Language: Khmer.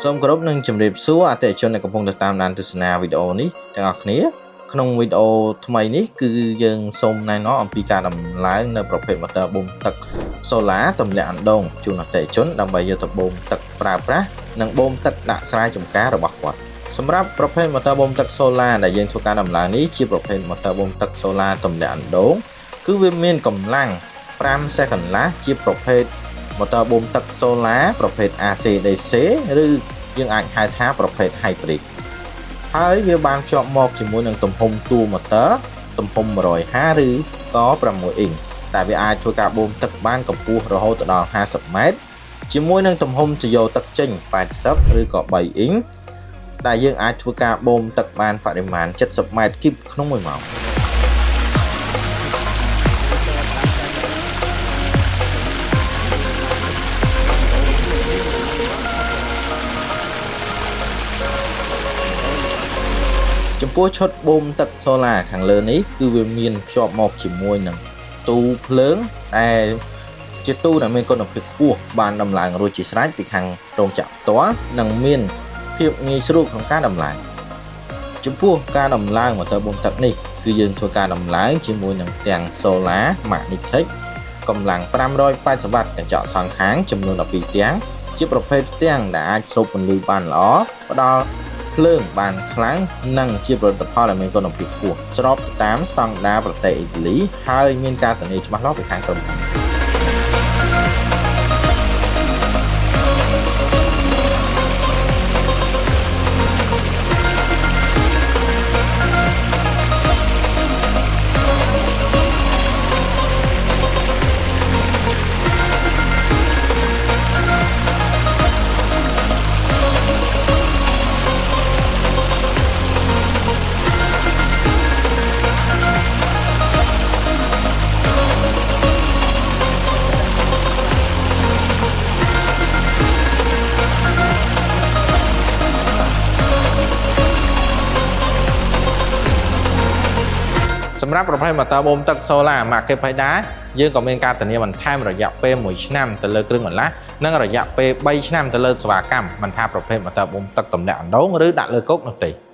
សូមគោរពនិងជម្រាបសួរអតិថិជនដែលកំពុងតាមដានទស្សនាវីដេអូនេះទាំងអស់គ្នាក្នុងវីដេអូថ្មីនេះគឺយើងសូមណែនាំអំពីការដំឡើងនៅប្រភេទម៉ូទ័របូមទឹកសូឡាទម្លាក់អណ្ដូងជូនអតិថិជនដើម្បីយកទៅបូមទឹកប្រើប្រាស់និងបូមទឹកដាក់ស្រែចម្ការរបស់គាត់សម្រាប់ប្រភេទម៉ូទ័របូមទឹកសូឡាដែលយើងធ្វើការដំឡើងនេះជាប្រភេទម៉ូទ័របូមទឹកសូឡាទម្លាក់អណ្ដូងគឺវាមានកម្លាំង5សេកន្លះជាប្រភេទម៉ូទ័របូមទឹកសូឡាប្រភេទ AC DC ឬយើងអាចហៅថាប្រភេទ Hybrid ហើយវាបានភ្ជាប់មកជាមួយនឹងទំហំតួម៉ូទ័រទំហំ150ឬក៏6អ៊ីងដែលវាអាចធ្វើការបូមទឹកបានកម្ពស់រហូតដល់50ម៉ែត្រជាមួយនឹងទំហំទុយោទឹកចេញ80ឬក៏3អ៊ីងដែលយើងអាចធ្វើការបូមទឹកបានបរិមាណ70ម៉ែត្រគីបក្នុង1ម៉ោងចំពោះឈុតបូមទឹកសូឡាខាងលើនេះគឺវាមានភ្ជាប់មកជាមួយនឹងទូភ្លើងដែលជាទូដែលមានគុណភាពខ្ពស់បានដំឡើងរួចជាស្រេចពីខាងរោងចក្រផ្ទាល់និងមានភាពងាយស្រួលក្នុងការដំឡើងចំពោះការដំឡើងម៉ូទ័របូមទឹកនេះគឺយើងធ្វើការដំឡើងជាមួយនឹងផ្ទាំងសូឡា Magnetic កម្លាំង580វ៉ាត់កញ្ចក់សងខាងចំនួន12ផ្ទាំងជាប្រភេទផ្ទាំងដែលអាចស្រូបពន្លឺបានល្អផ្ដល់ភ្លើងបានខ្លាំងនិងជាផលិតផលដែលមានគុណភាពខ្ពស់ស្របទៅតាមស្តង់ដារប្រទេសអ៊ីតាលីហើយមានការធានាច្បាស់លាស់ពីខាងក្រុមហ៊ុនសម្រាប់ប្រភេទម៉ូទ័របូមទឹកសូឡាម៉ាកេផៃដាយើងក៏មានការធានាបន្ថែមរយៈពេល1ឆ្នាំទៅលើគ្រឿងបន្លាស់និងរយៈពេល3ឆ្នាំទៅលើសេវាកម្មមិនថាប្រភេទម៉ូទ័របូមទឹកទម្លាក់អណ្ដូងឬដាក់លើគោកនោះទេ។